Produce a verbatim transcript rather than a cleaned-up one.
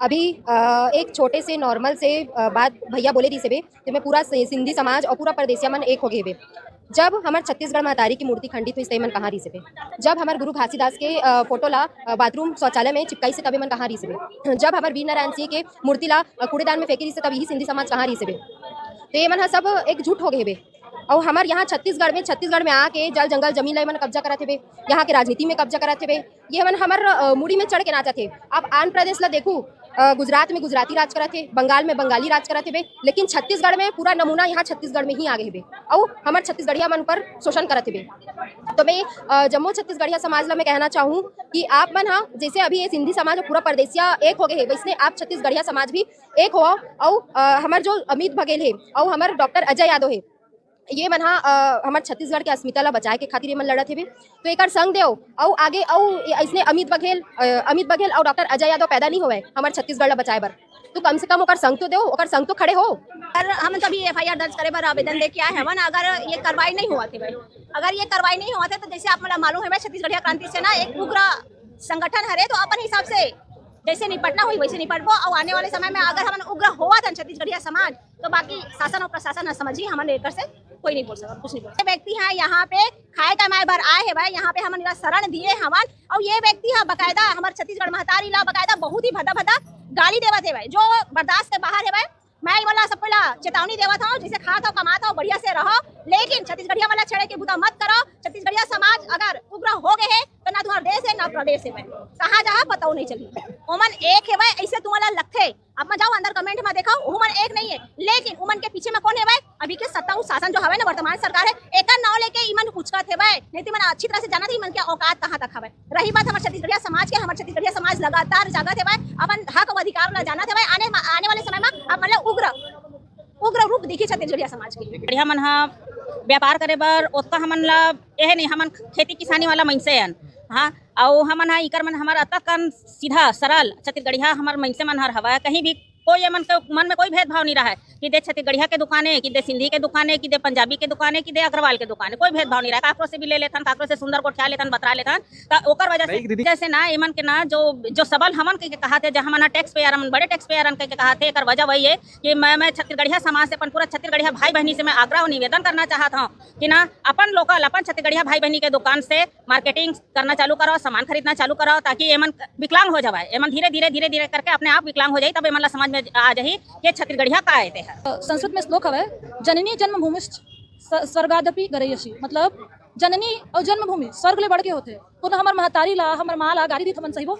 अभी अ, एक छोटे से नॉर्मल से अ, बात भैया बोले रिहिस हे बे, जेमे पूरा सि-, सिंधी समाज अउ पूरा परदेसिया मन एक हो गे हे बे। जब हमर छत्तीसगढ़ महतारी के मूर्ति खंडित होइस, त एमन कहाँ रिहिस हे बे? जब हमर गुरु घासीदास के अ, फोटो ला अ, बाथरूम शौचालय में चिपकाइस हे, तब एमन कहाँ रिहिस हे बे? जब हमर वीर नारायण सिंह के मूर्ति ला अ, कूड़ेदान में फेंके रिहिस हे, तब इही सिंधी समाज कहाँ रिहिस हे बे? त एमन ह सब एकजुट हो गे हे बे। अउ हमर यहाँ छत्तीसगढ़ में, छत्तीसगढ़ में आके जल जंगल जमीन ला एमन कब्जा करत हे बे, यहाँ के राजनीति में कब्जा करत हे बे। ये मन हमर अ, मुड़ी में चढ़ के नाचत हे। आप आंध्र प्रदेश ला देखू, अ, गुजरात में गुजराती राज करत हे, बंगाल में बंगाली राज करत हे बे, लेकिन छत्तीसगढ़ में पूरा नमूना यहाँ छत्तीसगढ़ में ही आ गे हे बे। अउ हमर छत्तीसगढ़िया मन ऊपर शोषण करत हे बे। तो मैं अ, जम्मो छत्तीसगढ़िया समाज ला मैं कहना चाहूँ कि आप मन हा, जैसे अभी ये सिंधी समाज अउ पूरा परदेसिया एक हो गे हे, वैसने आप छत्तीसगढ़िया समाज भी एक हो। अउ अ, हमर जो अमित बघेल हे अउ हमर डॉक्टर अजय यादव हे, ये मन हा अ, हमर छत्तीसगढ़ के अस्मिता ला बचाए के खातिर ये मन लड़त हेबे। तो एकर संग देव अउ आगे अउ ए-, अइसने अमित बघेल, अ, अमित बघेल अउ डॉक्टर अजय यादव पैदा नहीं होवय हमर छत्तीसगढ़ ला बचाए बर। तो कम से कम ओकर संग तो देव, ओकर संग तो खड़े हो। सर, हम तो अभी एफआईआर दर्ज करे बर आवेदन दे के आए हवन। अगर ये कार्रवाई नहीं होवत हे भाई, अगर ये कार्रवाई नहीं होवत हे, तो जैसे आप मन ला मालूम हे भाई, छत्तीसगढ़िया क्रांति सेना एक उग्र संगठन हरे, तो अपन हिसाब से जैसे निपटना होही वैसे निपटबो। और आने वाले समय में अगर हमन उग्र होवत हन छत्तीसगढ़िया समाज, तो बाकी शासन और प्रशासन ह समझही, हमन एकर से कोई नहीं बोल सकत, कुछ नहीं बोल सकत। ये व्यक्ति ह यहाँ पे खाए कमाए बर आए हेवय, यहाँ पे हमन ला शरण दिए हवन, और ये व्यक्ति ह बकायदा हमर छत्तीसगढ़ महतारी ला बकायदा बहुत ही भद्दा भद्दा गाली देवत हेवय, जो बर्दाश्त के बाहर हेवय। मैं ये वाला सबको ला चेतावनी देवत हूँ, जिसे खात हो, कमात हो, बढ़िया से रहो, लेकिन छत्तीसगढ़िया वाला छेड़े के बुता मत करो। छत्तीसगढ़िया समाज अगर उग्र हो गए है, तो ना तुम्हारा देश है, ना प्रदेश है। कहाँ जहाँ पता नहीं चली। ओमन एक हेवय, ऐसे तुम्हारा लगथे। अब मैं जाओ अंदर कमेंट में देखो, ओमन एक नहीं है, लेकिन ओमन के पीछे में कौन हेवय? अभी के सत्ता उ शासन जो हवय ना, वर्तमान सरकार है, एकर नाव लेके इमन उचकत हेवय, नहीं तो इमन अच्छी तरह से जानत हे इमन के औकात कहाँ तक हवय। रही बात हमर छत्तीसगढ़िया समाज के, हमर छत्तीसगढ़िया समाज लगातार जागत हेवय, अपन हक अउ अधिकार ला जानत हेवय। आने, आने वाले समय में आप मन ला उग्र, उग्र रूप दिखी छत्तीसगढ़िया समाज के। बढ़िया मन ह व्यापार करे बर ओतका हमन ला एहे नहीं, हमन खेती किसानी वाला मइनसे हन। हाँ, अउ हमन ह इकर मन हमर अतक कन सीधा सरल छत्तीसगढ़िया हमर मइनसे मन हर हवय, कहीं भी कोई एमन के मन में कोई भेदभाव नहीं रहय कि दे छत्तीसगढ़िया के दुकान है, कि दे सिंधी के दुकान है, कि दे पंजाबी के दुकान है, कि दे अग्रवाल के दुकान है, कोई भेदभाव नहीं रहय। काकरो से भी ले लेथन, काकरो से सुंदर गोठिया लेथन, बतरा लेथन। त ओकर वजह से, नहीं, दीदी। जैसे ना एमन के ना जो, जो सबल हमन के, के कहा थे, जहाँ हमन टैक्स पेयर, हमन बड़े टैक्स पेयर हन के, के कहा थे, एकर वजह वही है कि मैं, मैं छत्तीसगढ़िया समाज से, अपन पूरा छत्तीसगढ़िया भाई बहनी से मैं आग्रह और निवेदन करना चाहत हूँ कि ना अपन लोकल, अपन छत्तीसगढ़िया भाई बहनी के दुकान से मार्केटिंग करना चालू करो, सामान खरीदना चालू करो, ताकि एमन विकलांग हो जावे। एमन धीरे धीरे, धीरे धीरे करके अपने आप विकलांग हो जाई, तब एमन ला समझ में आ जाही कि छत्तीसगढ़िया का आते हैं। संस्कृत में श्लोक हवय, "जननी जन्मभूमिश्च स-, स्वर्गादपि गरीयसी", मतलब जननी और जन्मभूमि स्वर्ग ले बढ़ के होथे। कोनो हमर महतारी ला, हमर माँ ला गारी दी थमन सही वो?